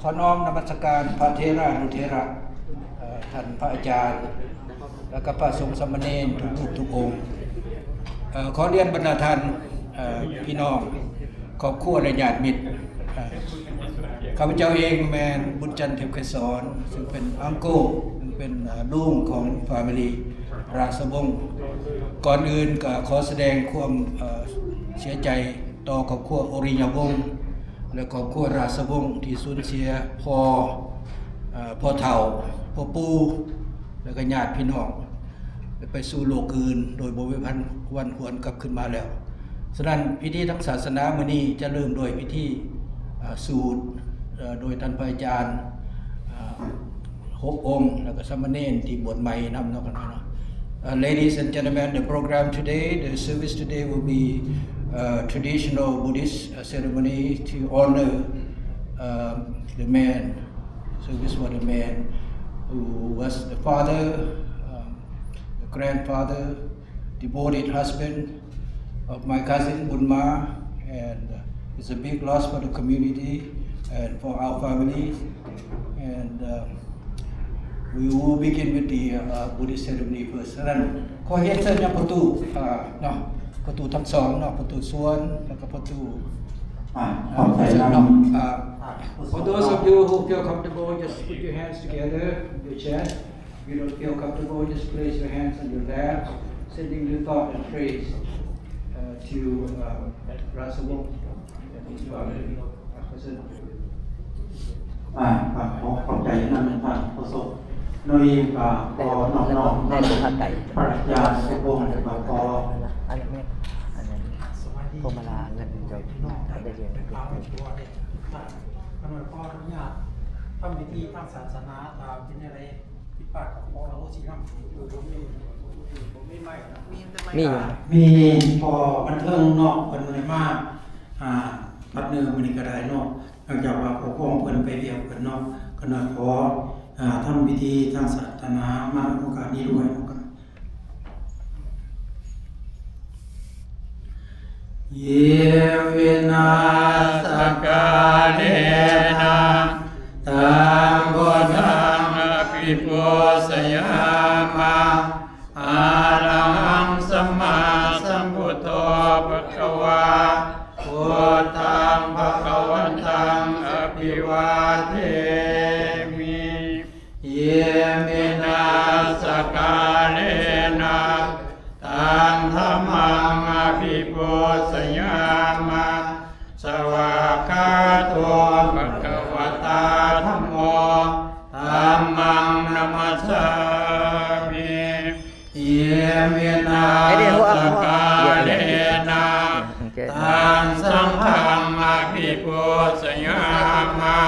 ຂໍນ້ອມນະມັດສະການພະເຖລານຸເຖລະ ເອີ ທ່ານພະອາຈານ ແລະກະພະສົງສາມະເນນທຸກຮູບທຸກອົງ. ເອີ ຂໍລຽນບັນດາທ່ານ ເອີ ພີ່ນ້ອງ ຄອບຄົວ ແລະ ຍາດມິດ. ເອີ ຂ້າພະເຈົ້າເອງແມ່ນບຸນຈັນ ເທບໄກສອນ ຊຶ່ງເປັນອັງໂກ ຊຶ່ງເປັນ ເອີ ລຸງຂອງຟາມິລີ ລາຊະວົງ. ກ່ອນອື່ນກໍຂໍສະແດງຄວາມ ເອີ ເສຍໃຈຕໍ່ຄອບຄົວໂອລິຍະວົງ ແລະ ຄອບຄົວລາຊະວົງທີ່ສູນເສຍພໍ່ ເອີ ພໍ່ເຖົ້າ ພໍ່ປູ່ ແລະ ກໍຍາດພີ່ນ້ອງ ໄປສູ່ໂລກອື່ນ ໂດຍບໍ່ມີວັນຫວນກັບຄືນມາແລ້ວ. ສະນັ້ນ ພິທີທາງສາສະໜາມື້ນີ້ຈະເລີ່ມດ້ວຍພິທີ ເອີ ສູດ ເອີ ໂດຍທ່ານພະອາຈານ ເອີ ຫົກອົງ ແລ້ວກໍສາມະເນນທີ່ບວດໃໝ່ນຳເນາະ. Uh, ladies and gentlemen, the program today, the service today will be a traditional Buddhist, uh, ceremony to honor, um, the man, service for the man who was the father, um, the grandfather, devoted husband of my cousin Bunma, and, uh, it's a big loss for the community and for our family. And, um, we will begin with the, uh, Buddhist ceremony first. ສະນັ້ນ ຂໍຮຽນເຊີນຍາມພໍ່ຕູ້ ເອີ ເນາະ ພໍ່ຕູ້ທັງສອງເນາະ ພໍ່ຕູ້ຊວນ ແລ້ວກໍພໍ່ຕູ້ ອ່າ ຂອບໃຈນຳ ເນາະ. Uh, for those of you who feel comfortable, just put your hands together on your chest. If you don't feel comfortable, just place your hands on your lap, sending your thought and praise, uh, to, uh, ລາຊະວົງ ແລະ ທຸກໆ ອ່າ ກໍຂໍຂອບໃຈນຳທ່ານໂຄສົກ. ນ້ອຍອີງກໍຂໍນ້ອມນ້ອມນຳພະລາຊະວົງ ແລ້ວກໍຂໍ ອັນນັ້ນແມ່ນ ອັນນັ້ນພວງມາລາເງິນເຈົ້າໄດ້ຮຽນ. ຂ້ານ້ອຍຂໍອະນຸຍາດທຳພິທີທາງສາສະໜາ ຖ້າເປັນແນວໃດ ຜິດພາດກໍຂໍອະໂຫສິນຳ. ມີຢູ່ ມີພໍ່ບັນເທີງເນາະ ເພິ່ນບໍ່ໄດ້ມາ ອ່າ ພັດເນີມື້ນີ້ກໍໄດ້ເນາະ ເນື່ອງຈາກວ່າພໍ່ຂອງເພິ່ນໄປວຽກເພິ່ນເນາະ. ຂ້ານ້ອຍຂໍ ອ່າ ທຳພິທີທາງສາສະໜາມາໃນໂອກາດນີ້ດ້ວຍເນາະ. Yeṃ vināsakālena taṃ buddhaṃ abhipūjayāma. Arahaṃ sammāsambuddho bhagavā, buddhaṃ bhagavantaṃ abhivādemi. Yeṃ vināsakālena taṃ dhammaṃ abhipūjayāma. Svākkhāto bhagavatā dhammo, dhammaṃ namassāmi. Yeṃ vināsakālena taṃ saṅghaṃ abhipūjayāma.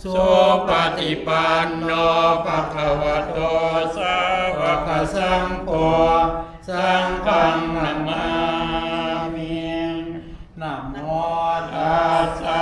Supaṭipanno bhagavato sāvakasaṅgho, saṅghaṃ namāmi. Namo tassa